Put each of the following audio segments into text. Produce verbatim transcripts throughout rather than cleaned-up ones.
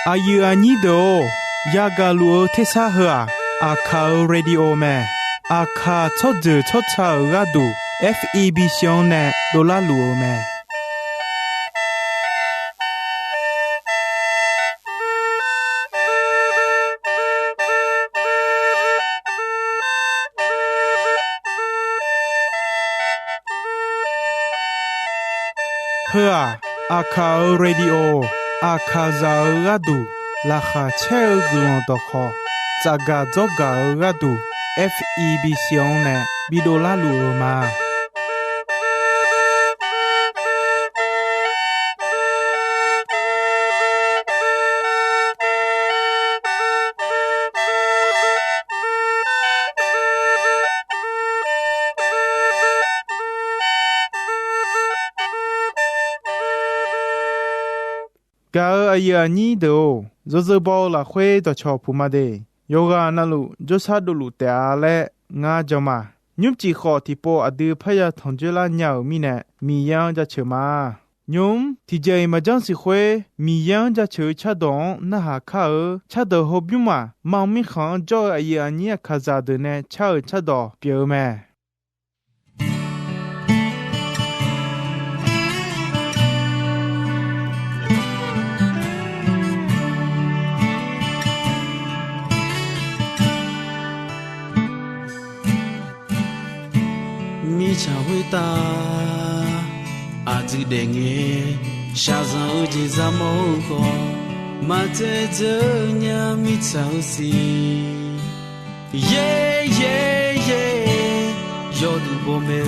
Aqyuif aqnyir deuq-or, yagaq luf-eu tersar heu-aq, Aqkaq-euq radio mae. Aqkaq tsawrjeuq tsawrca-euq gharduq, F E B C-anr nae dovlar luf-eu mae. Heu-aq, Aqkaq-euq radio, Aqkaqzaq-euq gharduq laqkhaq caer-eu guiqlanq dawqkhawq, tsafgaq dzawrgaq-eu gharduq, F E B C-anr nae bidov larluf-eu ma. Gaq-euq aqyuif aqnyir deuq-or, yawzeu baw-eu lafkhoer dawqcawq puq ma de. Yawqghaq navluf jawrshar dovluf taef-a laer ngar jan ma. Nymrcif khawf tiqpov aqdui parya tanqjoer lar nya-euq mirnae, Miqyaer-anr jaceuq ma. Nymq-mr tiqjeq-iq maqjanr siq khoer, Miqyaer-anr jaceuq-eu cardawq-anr narhaq kar-eu cardawq hawbymr maq mam mirkhanq-anr jawr-eu aqyuif aqnyir Aqkaqzaq deuq nae car-euq cardawq pyeuf-eu mae. Mirtsaq khoertav aqdui daefngae, shaqzanq-eu jeq zar mawr-eu khawf, maqdzae dzeur nya mirtsaq-eu siq. Yaer yaer yaer, yawduq bawmae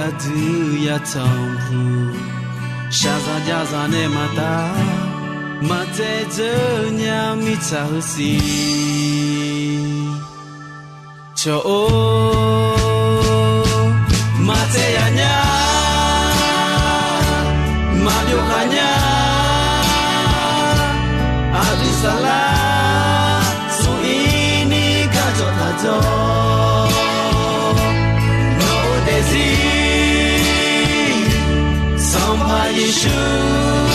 aqdui yatanq huq, shaqzanq jav zaq nae maqtav, maqdzae dzeur nya mirtsaq-eu siq. Cawq-or, maqtsaev yaf nya, maqbyov khaq nya. Aqdui saflar smq ir ni gardzawq taqdzawq, nawq-euq daefzir Sanqpaq Yeqsur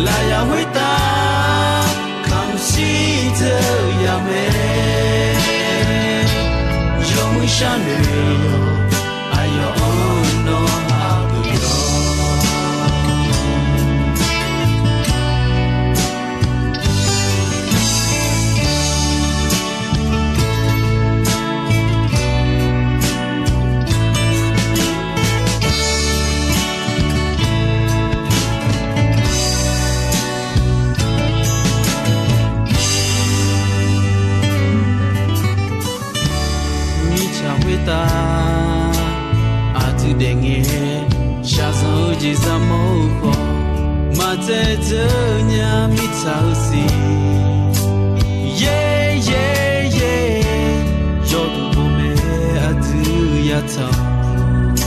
lafyaq khoertav kamq shir dzeur yaf mae. Yawmuiq sharnoeq-awq, aqyawf-anr nawr hageuf-awq. Mirtsaq khoertav aqdui daefngae, shaqzanq-eu jeq zar mawr-eu khawf, maqdzae dzeur nya mirtsaq-eu siq. Yaer yaer yaer, yawduq bawmae aqdui yatanq,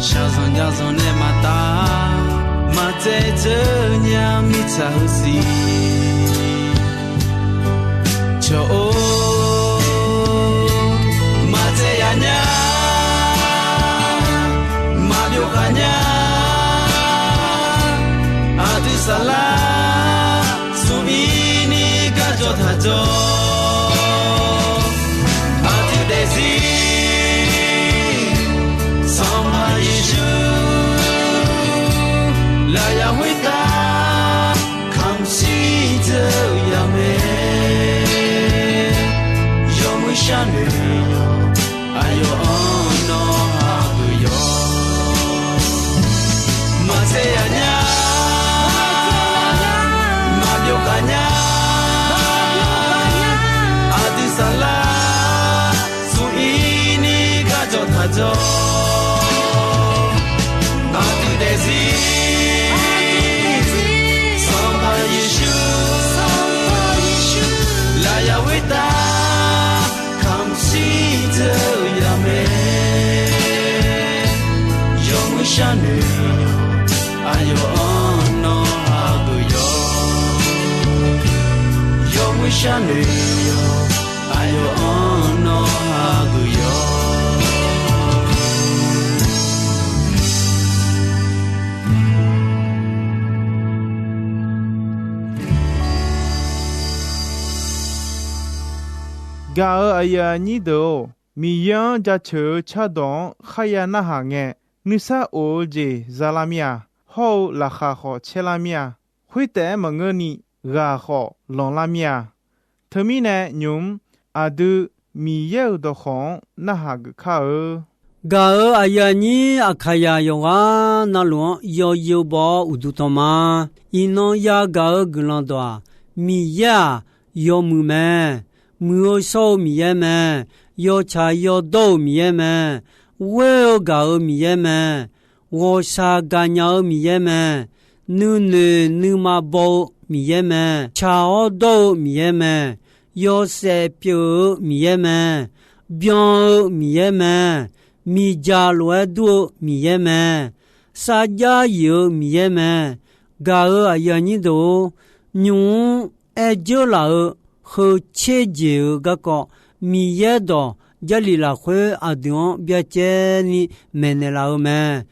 shaqzanq jav zanq nae maqtav, maqdzae dzeur nya mirtsaq-eu siq. Cawq-or, maqtsaev yaf nya, maqbyov khaq nya. Aqdui saflar smq ir ni gardzawq taqdzawq, aqdui daefzir Sanqpaq Yeqsur lafyaq khoertav kamq shir dzeur yaf mae. Yawmuiq sharnoeq-awq, aqyawf-anr nawr hageuf yawq. Maqtsaev yaf nya, maqbyov khaq nya. Aqdui saflar smq ir ni gardzawq taqdzawq, aqdui daefzir Sanqpaq Yeqsur lafyaq khoertav kamq shir dzeur yaf mae. Yawmuiq sharnoeq-awq, aqyawf-anr nawr hageuf yawq. Yawmuiq sharnoeq-awq, aqyawf-anr nawr hageuf yawq. Gaq-euq aqyuif aqnyir deuq-or, Miqyaer-anr jaceuq-eu cardawq-anr kharya narhaq ngae, nuisar of-eu jeq za lar mir-a. Hawr-eu laqkhaq khawf caer lar mir-a. Khoertaef-aer maqngeurni, ghaq khawf lanqlar mir-a. Teumirnae nymq-mr aqdui Miqyaer-euq dawqkawq-anr narhaq geuf kar-eu. Gaq-euq aqyuif aqnyir Aqkaqyaq yawqghaq navluf-anr yawzeu baw-awr uqduq tanq ma. Iqnan yagaq-eu guiqlanq dawq-aq, Miqyaer-aq yawmuiq mae. Muiq-eu shawr-eu Miqyaer mae. Yawtsaq yawdawr-euq Miqyaer mae. Ghoer-eu gaq-euq Miqyaer mae. Ghawqshaq gaqnya-eu Miqyaer mae. Nuinoeq nuima baw-eu Miqyaer mae. Tsaq-awr dawr-eu Miqyaer mae. Yawshaef pyeuf-eu Miqyaer mae. Byan-eu Miqyaer mae. Miqdzaq lof-aer dur-eu Miqyaer mae. Sarjax yif-eu Miqyaer mae. Gaq-euq aqyuif aqnyir deuq-or, nymq-mr aer dzeurlaf-eu heu tser jeq-eu garkawv, Miqyaer dawq Jarlif lafkhoer aqdui-anr byacaevni maeqnaeq laf-eu mae.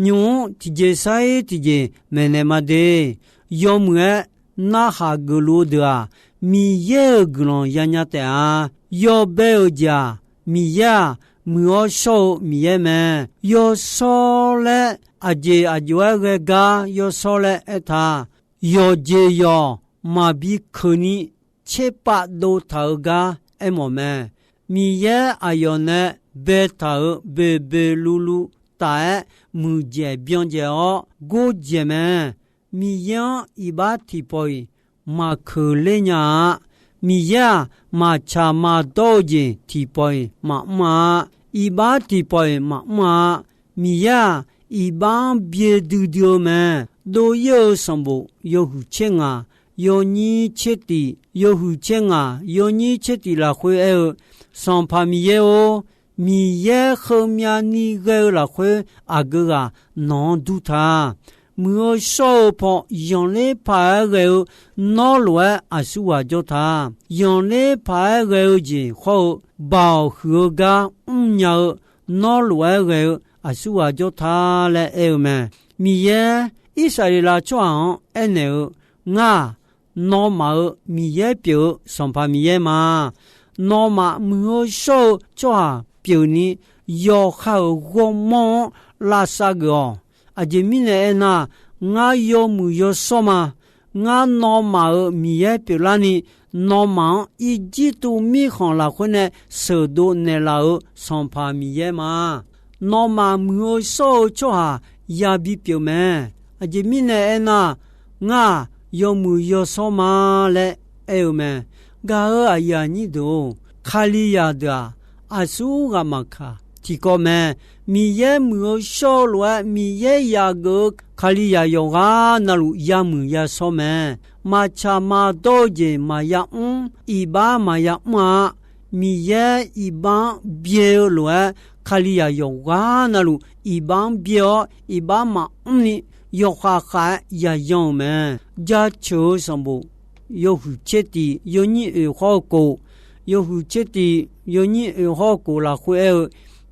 Nymq-mr tiqjeq sar-ir tiqjeq maeqnaeq ma de. Yawmuiq-aer narhaq geufluf-eu deuq-aq, Miqyaer-euq guiqlanq yanya taef-a. Yawbae-euq jeq-aq, Miqyaer-aq, muiq-awr shawr-eu Miqyaer mae. Yawshawr laer aqjeq aqjox-aer ghae gar yawshawr laer aertaq. Yawqjeq yawq maqbi keuqni tserpav dov taq-eu gar aermawf mae. Miqyaer aqyawf nae baetaq-euq boeqboeq luvluv taf-aer muiqdzaeq byan dzaeq-awr gordzaeq mae. Miqyaer-anr iqbax tiqpawf-iq maqkeuq ler nya-a. Miqyaer-aq, maqtsaq maqdawr-eu jeq tiqpawf-iq maqmr-a. Iqbax tiqpawf-iq maqmr-a. Miqyaer-aq, iqbax-anr byae duidui-eu mae. Dov-ir-eu sanqbof yawhuiq tser ngaq, yawnyir tser tif, yawhuiq tser ngaq, yawnyir tser tif lafkhoer aer-eu, Sanqpaq Miqyaer-or, Miqyaer heumyav ni ghae-eu lafkhoer aqgeu ghaq nawq-anr dur ta. Muiq-eu shawr-eu paw zanqler paq-aer ghae-eu nawr lof-aer aqsurghaq jawr ta. Zanqler paq-aer ghae-eu jeq khawr-eu, baoq huiq-eu gar mrnya-eu nawr lof-aer ghae-eu aqsurghaq jawr ta laer aer-eu mae. Miqyaer Irsaqleqlav tsawrhaq-anr aernaeq-eu, Ngar-aq, nawmaf-euq Miqyaer pyeuf-eu Sanqpaq Miqyaer ma. Nawmaf muiq-eu shawr-eu tsawrhaq pyeufni, yawqha-euq ghawrmawr-anr lavsav geuf-awq. Aqjeq mirnae aernar, ngar yawmuiq yawshawr ma. Ngar nawmaf-euq Miqyaer pyeuflarni, nawmaf-anr Irjirtuv mirkhanq lafkhoer nae sheuqdov naeqlaf-euq Sanqpaq Miqyaer ma. Nawmaf muiq-eu shawr-eu tsawrhaq yabi pyeuf mae. Aqjeq mirnae aernar, ngar-aq, yawmuiq yawshawr ma laer aer-eu mae. Gaq-euq aqyuif aqnyir deuq-or, Kalizaq deuq-aq, aqsur ghaq maqkaq tiqkawv mae. Miqyaer muiq-eu shawr-eu lof-aer Miqyaer yaqgeuf-eu Kalizaq yawqghaq navluf yamuiq yashawr mae. Maqtsaq maqdawr-eu jeq maqya mr, iqbax maqya mr-a. Miqyaer iqbax-anr byae-eu lof-aer, Kalizaq yawqghaq navluf iqbax-anr byae-awr, iqbax maqmr ni yawkhav khav-aer yayan-euq mae. Jaceuq-eu sanqbof yawhuiq tser tif yawnyir oeq khawr-eu kof, yawhuiq tser tif yawnyir oeq khawr-eu kof lafkhoer aer-eu,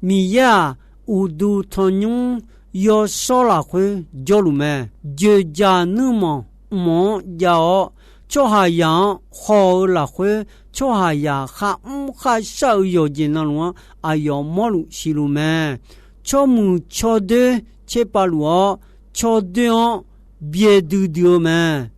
Miqyaer-aq, uqduq tanqnymr yawshawr lafkhoer jawrluf mae. Dzoeqdzaq nuirmanq mq-anr jav-awr, tsawrhaqzaq-anr haw-eu lafkhoer, tsawrhaqzaq kharmr kharshar-eu yawqjeq navluf-anr aqyawf mawrluf siqluf mae. Tsawrmuiq tsawrdoer tserpav luf-awr, tsawrdoer-anr byae duidui-eu mae.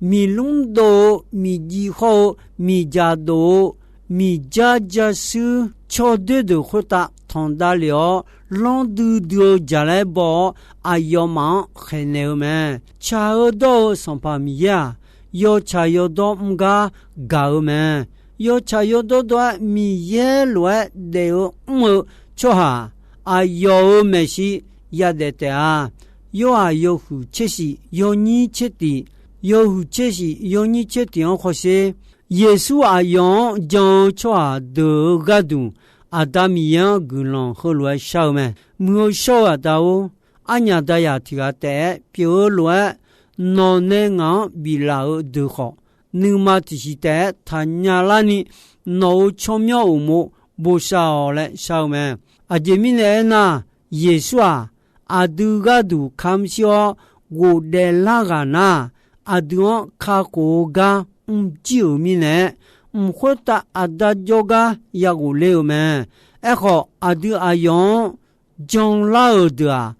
Miqlmr dov-eu, miqjiv khawr-eu, miqdzaq dov-eu, miqjar jarshuir tsawrdoer deuq khoertav tanqdav lef-awr, lanr duidui-eu jaqlaer baw-awr, aqyawfmaf-anr khaeqnaeq-eu mae. Tsaq-eu dawr-eu Sanqpaq Miqyaer-aq, yawtsaq yawdawr mr gar gaq-eu mae. Yawtsaq yawdawr dawr-aer Miqyaer lof-aer daef-eu mr-eu tsawrhaq, aqyawf-euq maeqshi yadaef taef-a. Yorhaq yawhuiq tser shif yawnyir tser tif, yawhuiq tser shif yawnyir tser tif-anr khawsher, Yeqsur aqyawf-anr jan-eu tsawrhaq deuq-euq gharduq, Aqda Miqyaer-anr guiqlanq heulof-aer shar-eu mae. Muiq-eu shawr-eu Aqda-or, arnyaf dayaq tiq ghaq taef-aer pyeuf-eu lof-aer, nawq nae ngaq-anr biflaf-eu deuq khawf, nuima tiqsiq taef-aer taqnya larni, nawq-euq tsawrmyanr uqmov bosav-awq laer shar-eu mae. Aqjeq mirnae aernar, Yeqsur-aq, aqdui gharduq kamq shir-awr ghofdaef lar ghaq nar, aqdui-anr kakhof-eu gar mrjir-euq mirnae-aer, mq khoertav aqda jawrgar yaghof le-euq mae. Aerkhawf, aqdui aqyawf-anr janlar-euq deuq-aq,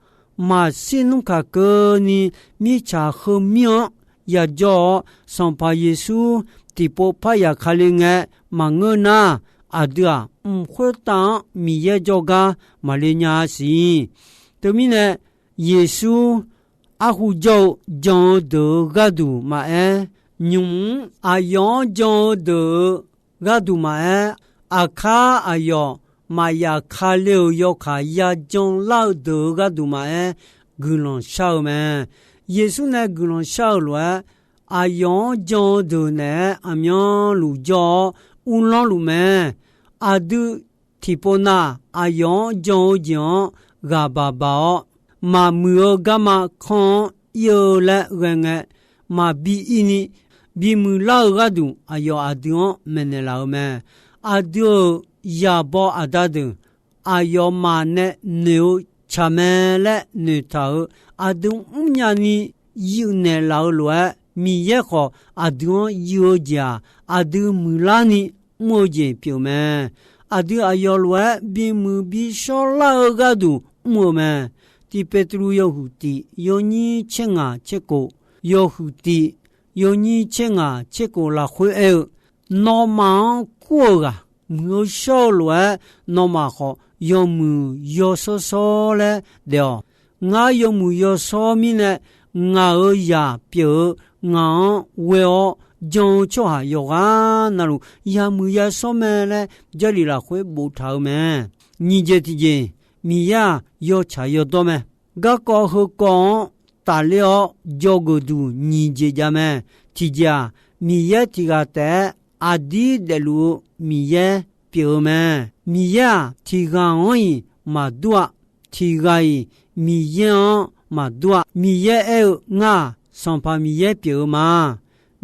maqshir nmr kaq keuvni mirtsaq heumir-anr yajawr-awr, Sanqpaq Yeqsur tiqpov parya kali ngae maqngeur nar, aqdui-aq, mq khoertav-anr Miqyaer jawrgar maqle nya-a siq. Teumirnae, Yeqsur arhu jawr-eu jan-eu deuq-euq gharduq maqaer, nymq-mr aqyawf-anr jan-eu deuq-euq gharduq maqaer, aqkar aqyawf maqyaf ka le-euq yawkaq yajanlar-eu deuq-euq gharduq maqaer, guiqlanq shar-eu mae. Yeqsur nae guiqlanq shar-eu lof-aer, aqyawf-anr jan-eu deuq naeq-aer aqmyanluf jawr-awr uvlanr luf mae. Aqdui tiqpov nav aqyawf-anr jan-eu jeq-anr ghaq baq baq-awr, maqmuiq-eu garma kanr-anr ir-eu laer ghae ngae, maqbi ir ni bimuiq lar-eu gharduq aqyawf aqdui-anr maeqnaeq laf-eu mae. Aqdui-euq yaqbaw aqda deuq aqyawfmaf nae noeq-eu tsaq mae laer noeqtaq-euq, aqdui mrnya ni yuif naeqlaf-eu lof-aer, Miqyaer khawf aqdui-anr yuif-eu jeq-aq, aqdui muiqlar ni mr-eu jeq pyeuf mae. Aqdui aqyawf lof-aer bimuiq bishawr lar-eu gharduq mr-eu mae. Tiq Petru yawhuiq tiq yawnyir tser ngaq tser kof, yawhuiq tiq yawnyir tser ngaq tser kof lafkhoer aer-eu, nawmaf-anr kur-euq ghaq muiq-eu shawr-eu lof-aer, nawmaf khawf yawmuiq yawshawr shawr laer daef-awq. Ngar yawmuiq yawshawr mirnae, ngaq-euq zaq pyeuf-eu ngaq-anr ghoe-awr jan-eu tsawrhaq yawqghaq navluf yamuiq yashawr mae laer Jarlif lafkhoer boftaq-eu mae. Nyiq jeq tiq jeq, Miqyaer-aq yawtsaq yawdawr mae. Garkawv heukawv-anr tafler-awr dzawgeuf duq nyiq jeq jav mae. Tiq jeq-aq, Miqyaer tiq ghaq taef-aer aqdir daefluf-eu Miqyaer pyeuf-eu mae. Miqyaer-aq tiq ghaq-anr-iq maqdur-a. Tiq ghaq-iq Miqyaer-anr maqdur-a. Miqyaer aer-eu, Ngar-aq Sanqpaq Miqyaer pyeuf-eu ma.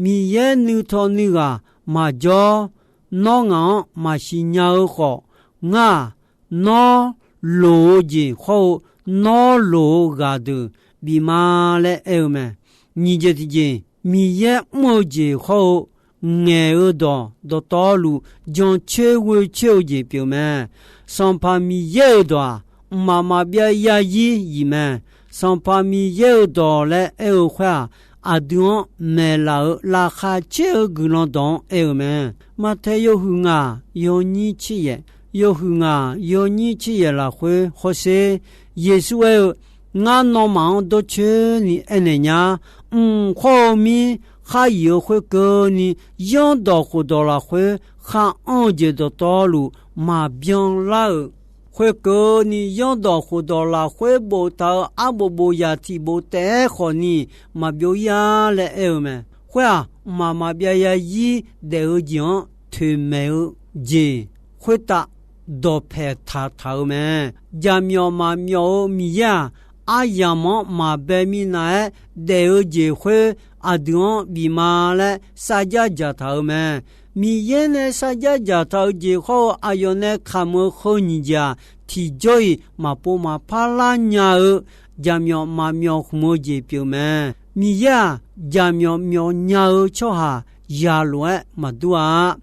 Miqyaer nuitaw nuighaq maqjawr, nawr ngaq-anr maqsiq nya-eu khawf, ngar-aq nawr loq-eu jeq hawr-eu, nawr loq-eu ghaq deuq bif ma laer aer-eu mae. Nyiq jeq tiq jeq, Miqyaer mr-eu jeq hawr-eu ngaeq-eu dawq dawqtawvluf jancoer ghoecoer-eu jeq pyeuf mae. Sanqpaq Miqyaer-euq dawq-aq, mqmaq maqbyav yarzir yif mae. Sanqpaq Miqyaer-euq dawq laer aer-eu khoer-aq, aqdui-anr maeqlaf-euq laqkhaq caer-eu guiqlanq dawq-anr aer-eu mae. Maqtaeq yawhuiq ngaq yawnyir tser yaef, yawhuiq ngaq yawnyir tser yaef lafkhoer hawsher, Yeqsur aer-eu, Ngar nawmaf-anr dawrcoeni aernaeq nya. Mq khawr-eu mir khar yif-eu khoerkeuvni, zanrdawq khofdawq lafkhoer khar anr-eu jeq dawqtawvluf maqbyan lar-euq khoerkeuvni, zanrdawq khofdawq lafkhoer boftaq-euq arbof bof zaq tiq bof taef-aer khawf ni maqbyov ir-ar laer aer-eu mae. Khoer-aq, mqmaq maqbyav yarzir daef-eu jeq-anr toeqmaeq-eu jeq khoertav dawqpae taqtaq-eu mae. Jaqmyawf maqmyawf-eu Miqyaer-aq, aryamq-anr maqbae minav-aer daef-eu jeq khoer aqdui-anr bif ma laer sarjax dzaqtaq-eu mae. Miqyaer nae sarjax dzaqtaq-eu jeq hawr-eu aqyawf nae kamq-eu heu nyiq jeq-aq, tiqjawr-iq maqpov maqpar lar nya-eu jaqmyawf maqmyawf hmq-eu jeq pyeuf mae. Miqyaer-aq, jaqmyawf myawf nya-eu tsawrhaq zaq lof-aer maqdur-a.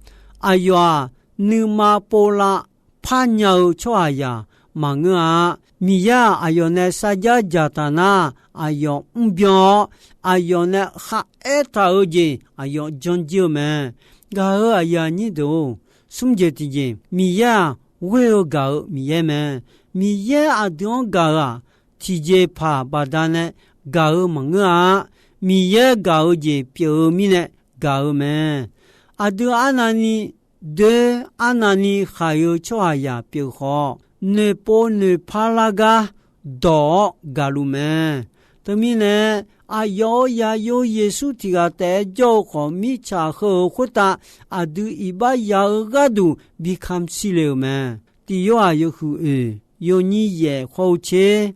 Aqyawf-aq, nuima pov lav par nya-eu tsawrhaqzaq maqngeur-a. Miqyaer-aq, aqyawf nae sarjax dzaqtaq nar, aqyawf mrbyan-awr, aqyawf nae kharaer taq-eu jeq aqyawf janrjir-eu mae. Gaq-euq aqyuif aqnyir deuq-or, smr jeq tiqjeq, Miqyaer-aq, ghoer-eu gaq-euq Miqyaer mae. Miqyaer aqdui-anr gaq-euq-aq, tiqjeqpaq baqdanae gaq-eu maqngeur-a. Miqyaer gaq-eu jeq pyeuf-eu mirnae gaq-eu mae. Aqdui arnavni doer arnavni khaq-eu tsawrhaqzaq pyeuf khawf, noeqpov noeqpar lar gar dawq-awr gaqluf mae. Teumirnae, aqyawf-euq zaqyo Yeqsur tiq ghaq taef-aer jawr-eu khawf, mirtsaq heu-euq khoertav aqdui iqbax ya-eu gharduq bi kamq shir le-euq mae. Tiq Yorhaq yawhuiq oeq yawnyir yaef khawr-eu tser,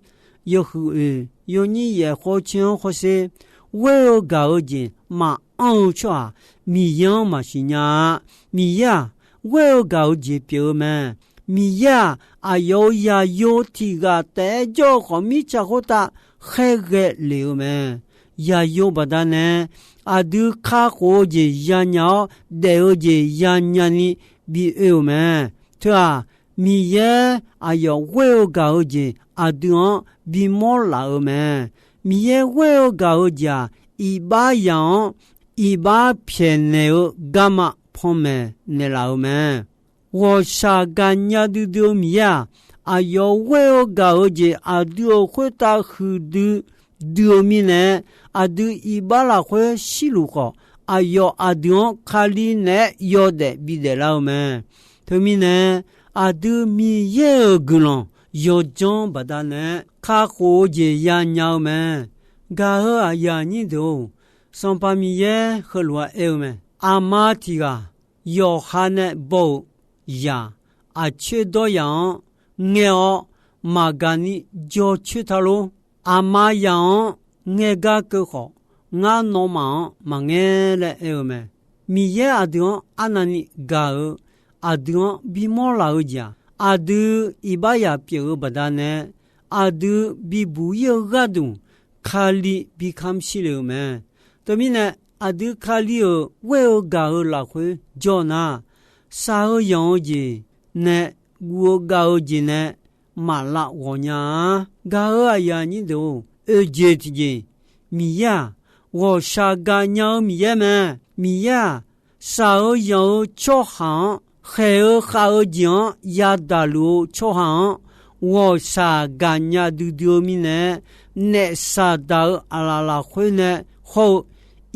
yawhuiq oeq yawnyir yaef khawr-eu tser-anr hawsher, ghoer-eu gaq-eu jeq maqanr-eu tsawrhaq Miqyaer-anr maqsiq nya-a. Miqyaer-aq, ghoer-eu gaq-eu jeq pyeuf-eu mae. Miqyaer-aq, aqyawf-euq zaqyo tiq ghaq taef-aer jawr-eu khawf, mirtsaq khoertav khaerghae lef-eu mae. yaqyo baqdanae, aqdui kakhof-eu jeq yanya-awr, daef-eu jeq yanya ni bi oe-euq mae. Teu-aq, Miqyaer aqyawf ghoer-eu gaq-eu jeq aqdui-anr bimawr laf-euq mae. Miqyaer ghoer-eu gaq-eu jeq-aq, iqbax yaf-anr iqbax pyaeqnaeq-eu garma panmaeq naeqlaf-euq mae. Ghawqshaq gaqnya duidui-eu Miqyaer-aq, aqyawf ghoer-eu gaq-eu jeq aqdui-euq khoertav huiqdui dui-eu mirnae, aqdui iqbax lafkhoer shirluf khawf, aqyawf aqdui-anr Kali naeq-aer yawdaef bidaef lar-eu mae. Teumirnae, aqdui Miqyaer-euq guiqlanq yawdzanr baqdanae kakhof-eu jeq yanya-eu mae. Gaq-eu aqyuif aqnyir deuq-or, Sanqpaq Miqyaer heulof-aer aer-eu mae. Aqma tiq ghaq yawqha nae baw-euq zaq aqcoer dawr yaf-anr ngae-awr maqgaq ni jawr coer ta lor. Aqma yaf-anr ngae gar keuv khawf, ngar nawmaf-anr maqngae laer aer-eu mae. Miqyaer aqdui-anr arnavni gaq-eu, aqdui-anr bimawr laf-eu jeq-aq, aqdui iqbax yaf pyeuf-eu baqdanae, aqdui bibuq ir-eu gharduq Kali bi kamq shir le-euq mae. Teumirnae, aqdui Kali-euq ghoer-eu gaq-eu lafkhoer jawr nar, shaq-eu yanq-eu jeq nae guv-eu gav-eu jeq nae maqlav ghawqnya-a. Gaq-eu aqyuif aqnyir deuq-or, oeq jeq tiqjeq, Miqyaer-aq, ghawqshaq gaqnya-eu Miqyaer mae. Miqyaer-aq, shaq-eu yanq-eu tsawrhaq-anr, khaeq-eu khav-eu jeq-anr yadaq luf-eu tsawrhaq-anr, ghawqshaq gaqnya duidui-eu mirnae, naef Saqdaq-euq aqlaf lafkhoer nae hawr-eu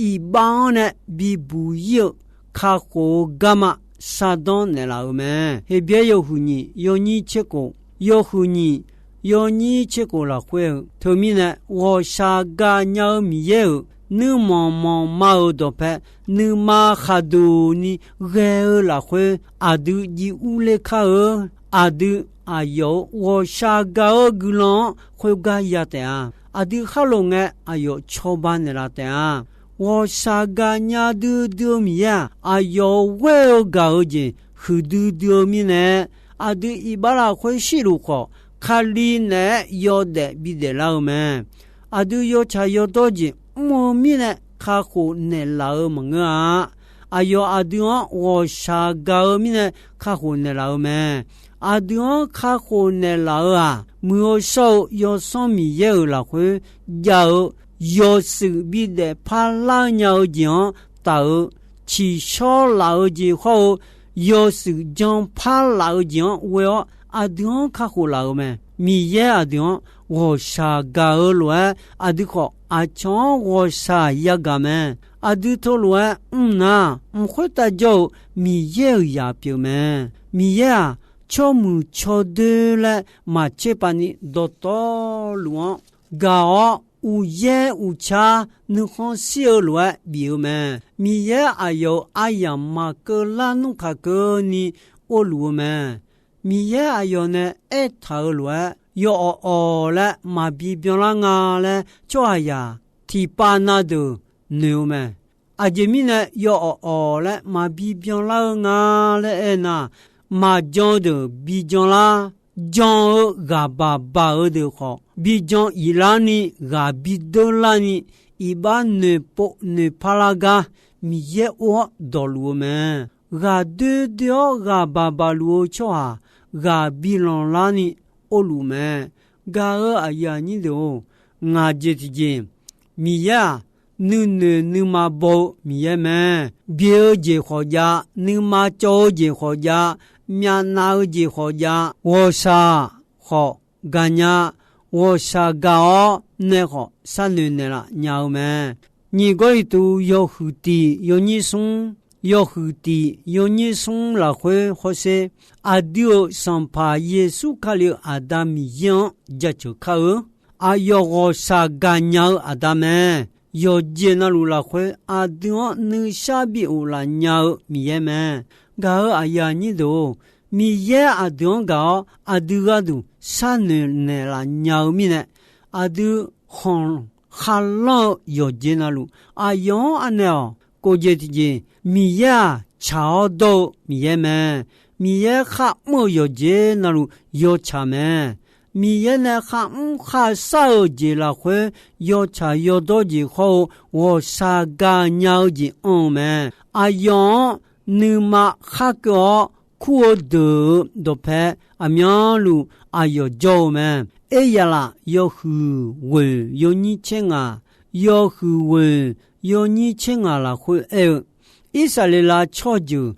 iqbax-anr nae bibuq ir-eu kakhof-eu garma shardanr naeqlaf-euq mae. Heqbyaer yawhuiq nyiq yawnyir tser khof, yawhuiq nyiq yawnyir tser khof lafkhoer-eu, teumirnae ghawqshaq gaqnya-eu Miqyaer-euq nuirmanq manqma-euq dawqpae nuima khaqduq ni ghae-eu lafkhoer aqdui jiv urler kar-eu. Aqdui aqyawf-euq ghawqshaq gaq-eu guiqlanq-anr khoergar ya taef-a. Aqdui khar lof ngae aqyawf cawba naeqlaf taef-a. Ghawqshaq gaqnya duidui-eu Miqyaer-aq, aqyawf-euq ghoer-eu gaq-eu jeq huiqdui dui-eu mirnae, aqdui iqbax lafkhoer shirluf khawf, Kali naeq-aer yawdaef bidaef lar-eu mae. Aqdui yawtsaq yawdawr jeq mr-eu mirnae kakhof naeqlaf-eu maqngeur-a. Aqyawf aqdui-anr ghawqshaq gaq-eu mirnae kakhof naeqlaf-eu mae. Aqdui-anr kakhof naeqlaf-eu-aq, Muiq-eu shawr-eu Yawsanr Miqyaer-euq lafkhoer jav-eu yawshuif bidaef parlar nya-eu jeq-anr taf-eu, tsiqshawr laf-eu jeq hawr-eu yawshuif janpar laf-eu jeq-anr ghoe-awr aqdui-anr kakhof laf-euq mae. Miqyaer aqdui-anr ghawqshaq gaq-eu lof-aer, aqdui khawf aqcawq-anr ghawqshaq yagaq mae. Aqdui teulof-aer mr nar, mq khoertav jawr-eu Miqyaer-euq zaq pyeuf mae. Miqyaer-aq, tsawrmuiq tsawrdoer laer maqtser pav ni dawqtawvluf-anr gaq-awr, uqyaer uqcar nuikhanr shir-eu lof-aer bif-eu mae. Miqyaer aqyawf-euq aryamq maqkeuv lar nmr kaq keuvni orluf-eu mae. Miqyaer aqyawf nae aertaq-euq lof-aer, yawawq awq laer maqbi byanlar nga laer tsawrhaqzaq tiqpav na deuq noeq-eu mae. Aqjeq mirnae yawawq awq laer maqbi byanlar-eu nga laer aernar, maqjan-eu deuq bi janlar, jan-eu ghaq baq baq-eu deuq khawf, bi jan iq larni ghaq bi deur larni, iqbax noeqpov noeqpar lar gar Miqyaer or-awr dawqluf-eu mae. Ghaq doer doer-awr ghaq baq baq luf-eu tsawrhaq ghaq bi lanqlar ni orluf mae. Gaq-eu aqyuif aqnyir deuq-or, ngaq jeq tiqjeq, Miqyaer-aq, nuinoeq nuima baw-eu Miqyaer mae. Byeq-eu jeq khawf jav, nuima cawv-eu jeq khawf jav, myavnav-eu jeq khawf jav, ghawqshaq khawf gaqnya, ghawqshaq gaq-awr nae khawf sharnoeq naeqlaf nya-eu mae. Nyiq Gawrliqtu yawhuiq tiq yawnyir smr, yawhuiq tiq yawnyir smr lafkhoer hawsher, aqdui-euq Sanqpaq Yeqsur Kali-euq Aqda Miqyaer-anr jaceuq kar-eu. Aqyawf ghawqshaq gaqnya-eu Aqda mae. Yawqjeq navluf lafkhoer aqdui-anr nuishar bi of laf nya-eu Miqyaer mae. Gaq-eu aqyuif aqnyir deuq-or, Miqyaer aqdui-anr gaq-awr aqdui gharduq sharnoeq naeqlaf nya-eu mirnae, aqdui khanq kharlanr-eu yawqjeq navluf aqyawf-anr anaeq-awq. Kof jeq tiqjeq, Miqyaer-aq tsaq-awr dawr-eu Miqyaer mae. Miqyaer kharmr-eu yawqjeq navluf yawtsaq mae. Miqyaer nae kharmr kharshar-eu jeq lafkhoer yawtsaq yawdawr jeq hawr-eu ghawqshaq gaqnya-eu jeq anr-eu mae. Aqyawf-anr nuima khar keuv-awr kur-eu deuq-euq dawqpae aqmyanluf aqyawf jawr-eu mae. Eryaqlaf yawhuiq ghoeq yawnyir tser ngaq, yawhuiq ghoeq yawnyir tser ngaq lafkhoer aer-eu, Irsaqleqlav tsawrjeuq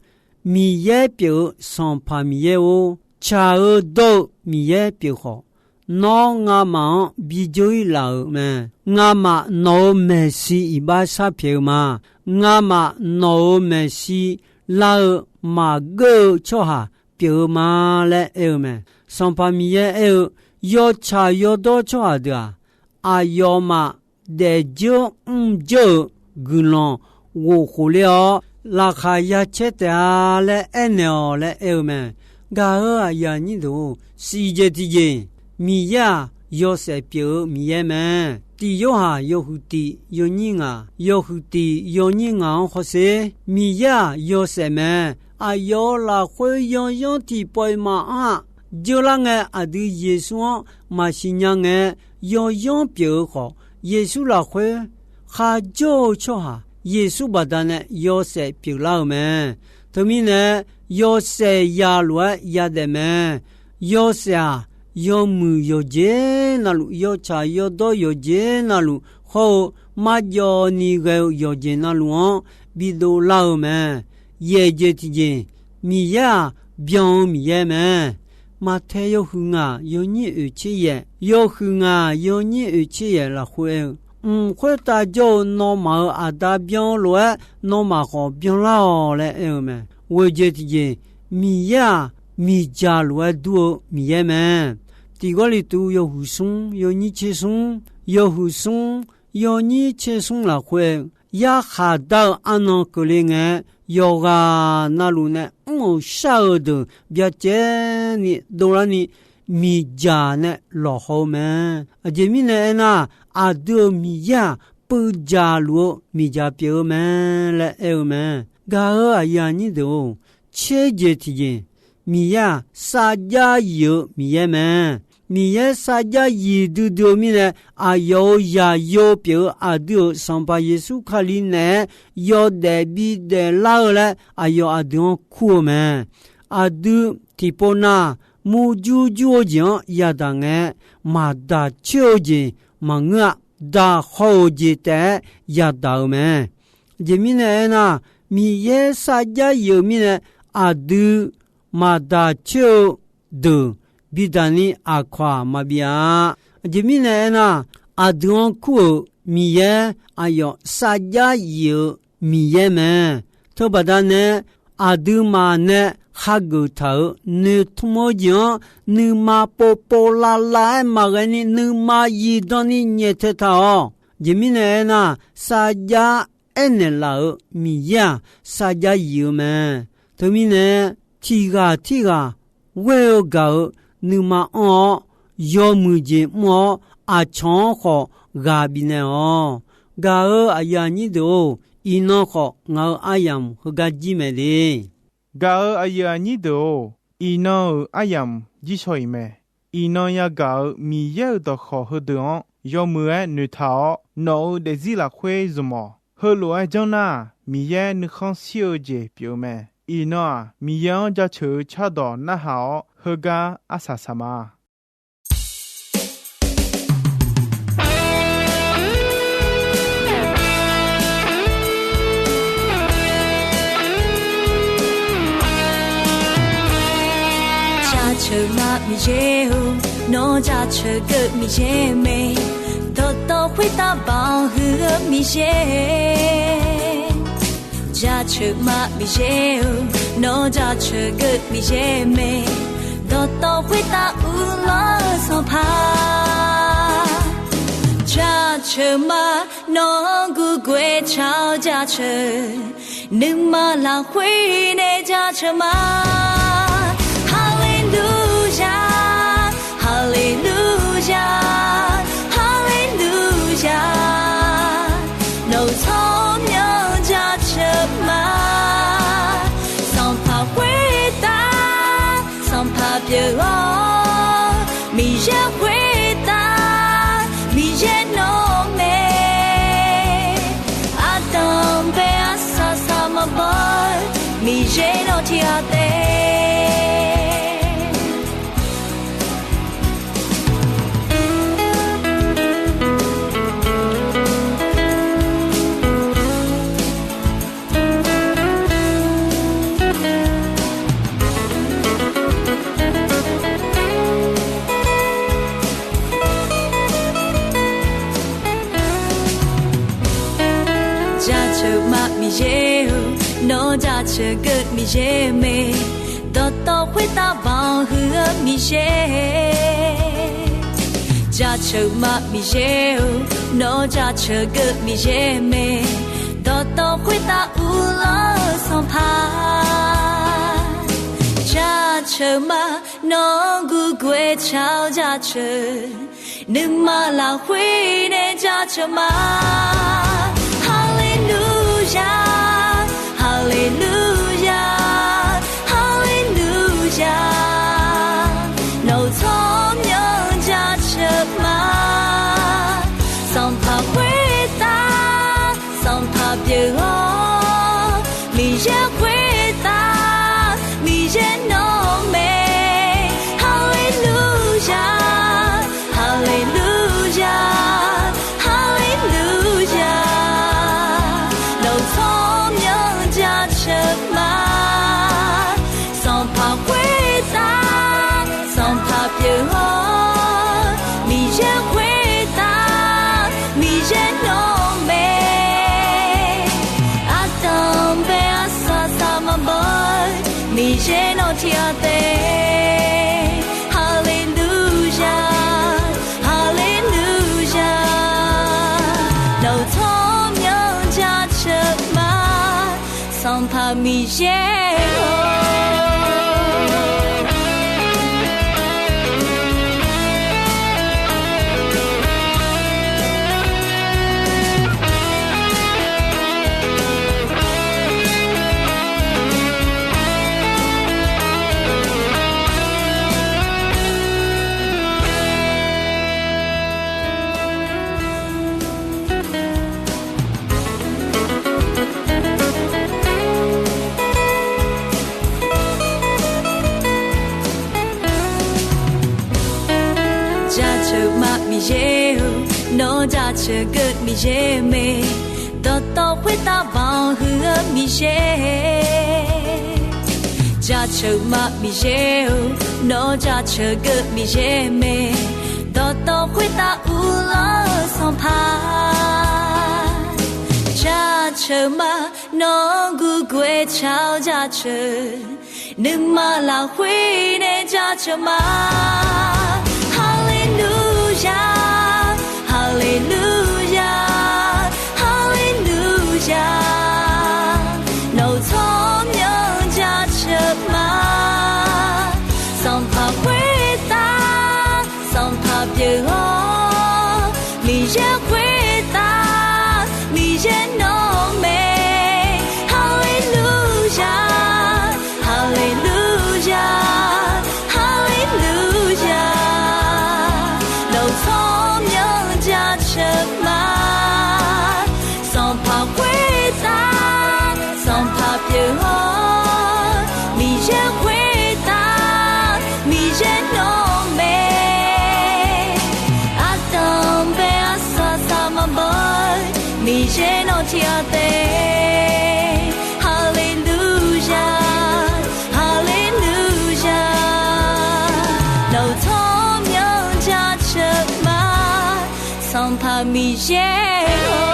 Miqyaer pyeuf-eu Sanqpaq Miqyaer-or, tsaq-eu dawr-eu Miqyaer pyeuf khawf, nawr ngamaf-anr bi dzeur-ir laf-euq mae. Ngamaf nawq-euq maeqshi iqbax sharpyaeq-eu ma. Ngamaf nawq-euq maeqshi lar-eu maqgeur-eu tsawrhaq pyeuf-eu ma laer aer-eu mae. Sanqpaq Miqyaer aer-eu, yawtsaq yawdawr tsawrhaq deuq-aq, aqyawfmaf daefdzeur mrdzeur-euq guiqlanq ghof khof ler-awr, laqkhaq ya caer taef-a laer aernaeq-awq laer aer-eu mae. Gaq-euq aqyuif aqnyir deuq-or, siqjeq tiqjeq, Miqyaer-aq yawshaef pyeuf-eu Miqyaer mae. Tiq Yorhaq yawhuiq tiq yawnyir ngaq, yawhuiq tiq yawnyir ngaq-anr hawsher, Miqyaer-aq yawshaef mae. Aqyawf-euq lafkhoer yawyanr tiqpawf-iq maqanr-aq, dzeurlar ngae aqdui Yeqsur-anr maqsiq nya ngae, yawyanr pyeuf-eu khawf, Yeqsur lafkhoer kharjawr-eu tsawrhaq Yeqsur baqdanae yawshaef pyeuflar-euq mae. Teumirnae, yawshaef yaq lof-aer yadaef mae. Yawshaef-aq, yawmuiq yawqjeq navluf, yawtsaq yawdawr yawqjeq navluf hawr-eu, marjawv ni ghae-eu yawqjeq navluf-anr bidov lar-eu mae. Yaeq jeq tiqjeq, Miqyaer-aq, byan-eu Miqyaer mae. Maqtaeq yawhuiq ngaq yawnyir oeq tser yaeq, yawhuiq ngaq yawnyir oeq tser yaeq lafkhoer aer-eu, mq khoertav jawr-eu nawmaf-euq Aqda byan-eu lof-aer, nawmaf khawf byanlar-awq laer aer-eu mae. Ghoeq jeq tiqjeq, Miqyaer-aq, miqdzaq lof-aer dur-eu Miqyaer mae. Tiq Gawrliqtu yawhuiq smr yawnyir tser smr, yawhuiq smr yawnyir tser smr lafkhoer aer-eu, yarkhaq dar-eu arnan keuvle ngae, yawqghaq navluf nae mr-euq shar-eu deuq byacaevni dovlarni, miqdzaq nae lawqhaw-eu mae. Aqjeq mirnae aernar, aqdui-euq Miqyaer-aq, puivdzaq luf-eu miqdzaq pyeuf-eu mae laer aer-eu mae. Gaq-euq aqyuif aqnyir deuq-or, tser jeq tiqjeq, Miqyaer-aq, sarjax yif-eu Miqyaer mae. Miqyaer sarjax yif duidui-eu mirnae, aqyawf-euq zaqyo pyeuf-eu aqdui-euq Sanqpaq Yeqsur Kali naeq-aer yawdaef bidaef lar-eu laer aqyawf aqdui-anr kur-eu mae. Aqdui tiqpov nav murjur jur-eu jeq-anr yadaq ngae, maqdaq coer-eu jeq maqngeur-a. Daq haw-euq jeq taef-aer yadaq-euq mae. Aqjeq mirnae aernar, Miqyaer sarjax yif-eu mirnae, aqdui maqdaq coer-eu deuq bidaq ni aqkawq-aq maqbif-a. Aqjeq mirnae aernar, aqdui-anr kur-euq Miqyaer aqyawf sarjax yif-eu Miqyaer mae. Teubaqda nae aqduimaf nae hageuf taq-euq noeqtmq-eu jeq-anr nuima povpov lavlav-aer maqghae ni nuima zifdan ni nyaeftae taq-awq. Aqjeq mirnae aernar, sarjax aernaeq laf-euq Miqyaer-aq, sarjax yif-eu mae. Teumirnae, tiq ghaq tirghaq ghoer-eu gaq-euq nuima anr-awr, yawmuiq jeq mr-awr, aqcawq-anr khawf ghaq bifnaeq-awq. Gaq-euq aqyuif aqnyir deuq-or, iqnan khawf ngaq-euq aryamq heugar jir mae de. Gaq-euq aqyuif aqnyir deuq-or, iqnan-euq aryamq jir shaw-iq mae. Iqnan yagaq-euq Miqyaer-euq dawqkawq heudeuq-anr yawmuiq-aer noeqtaq-awr, nawq-euq daefzir lafkhoer zmq-awq. Heulof-aer janr nar-aq, Miqyaer nuikhanr shir-eu jeq pyeuf-eu mae. Iqnan-aq, Miqyaer-anr jaceuq-eu cardawq narhaq-awr, heugar arsaq saq ma. Jaceuq ma Miqyaer-or, nawr jaceuq geuv Miqyaer mae. Dawqtawv khoertav baoq huiq-eu Miqyaer. Jaceuq ma Miqyaer-or, nawr jaceuq geuv Miqyaer mae. Dawqtawv khoertav uvlanr-eu Sanqpaq. Jaceuq ma, nawr gurguv-aer car-awr jaceuq. Nuima lafkhoer nae jaceuq ma. Haleluya, haleluya, haleluya. Nawq-euq tsawrmyanr jaceuq ma. Sanqpaq khoertav, Sanqpaq pyeuf-awr, Miqyaer tiq ghaq taef. Jaceuq ma Miqyaer-eu, nawr jaceuq geuq Miqyaer mae, dawqtawv khoertav banq huiq-eu Miqyaer. Jaceuq ma Miqyaer-eu, nawr jaceuq geuq Miqyaer mae, dawqtawv khoertav uvlanr-eu Sanqpaq. Jaceuq ma, nawr gurguv-aer car-eu jaceuq, nuima lafkhoer nae jaceuq ma. Haleluya, haleluya, haleluya. Nawq-euq tsawrmyanr jaceuq ma. Sanqpaq khoertav Sanqpaq pyeuf-awr, Miqyaer khoertav Miqyaer nawq mae. Haleluya, haleluya, haleluya. Nawq-euq tsawrmyanr jaceuq ma. Sanqpaq khoertav Sanqpaq pyeuf-awr, Miqyaer khoertav Miqyaer nawq mae. Ardanq bae arsaq saq maqbaw-eu, Miqyaer nawq tiq ghaq taef. Haleluya, haleluya. Nawq-euq tsawrmyanr jaceuq ma. Sanqpaq Miqyaer-or. Jaceuq ma Miqyaer-or, nawr jaceuq geuq Miqyaer mae, dawqtawv khoertav banq huiq-eu Miqyaer. Jaceuq ma Miqyaer-or, nawr jaceuq geuq Miqyaer mae, dawqtawv khoertav uvlanr-eu Sanqpaq. Jaceuq ma, nawr gurguv-aer car-eu jaceuq, nuima lafkhoer nae jaceuq ma. Haleluya, haleluya, haleluya. Nawq-euq tsawrmyanr jaceuq ma. Sanqpaq khoertav Sanqpaq pyeuf-awr, Miqyaer khoertav Miqyaer nawq mae. Haleluya, haleluya, haleluya. Nawq-euq tsawrmyanr jaceuq ma. Sanqpaq khoertav Sanqpaq pyeuf-awr, Miqyaer khoertav Miqyaer nawq mae. Ardanq bae arsaq saq maqbaw-eu, Miqyaer nawq tiq ghaq taef. Haleluya, haleluya. Nawq-euq tsawrmyanr jaceuq ma. Sanqpaq Miqyaer-or.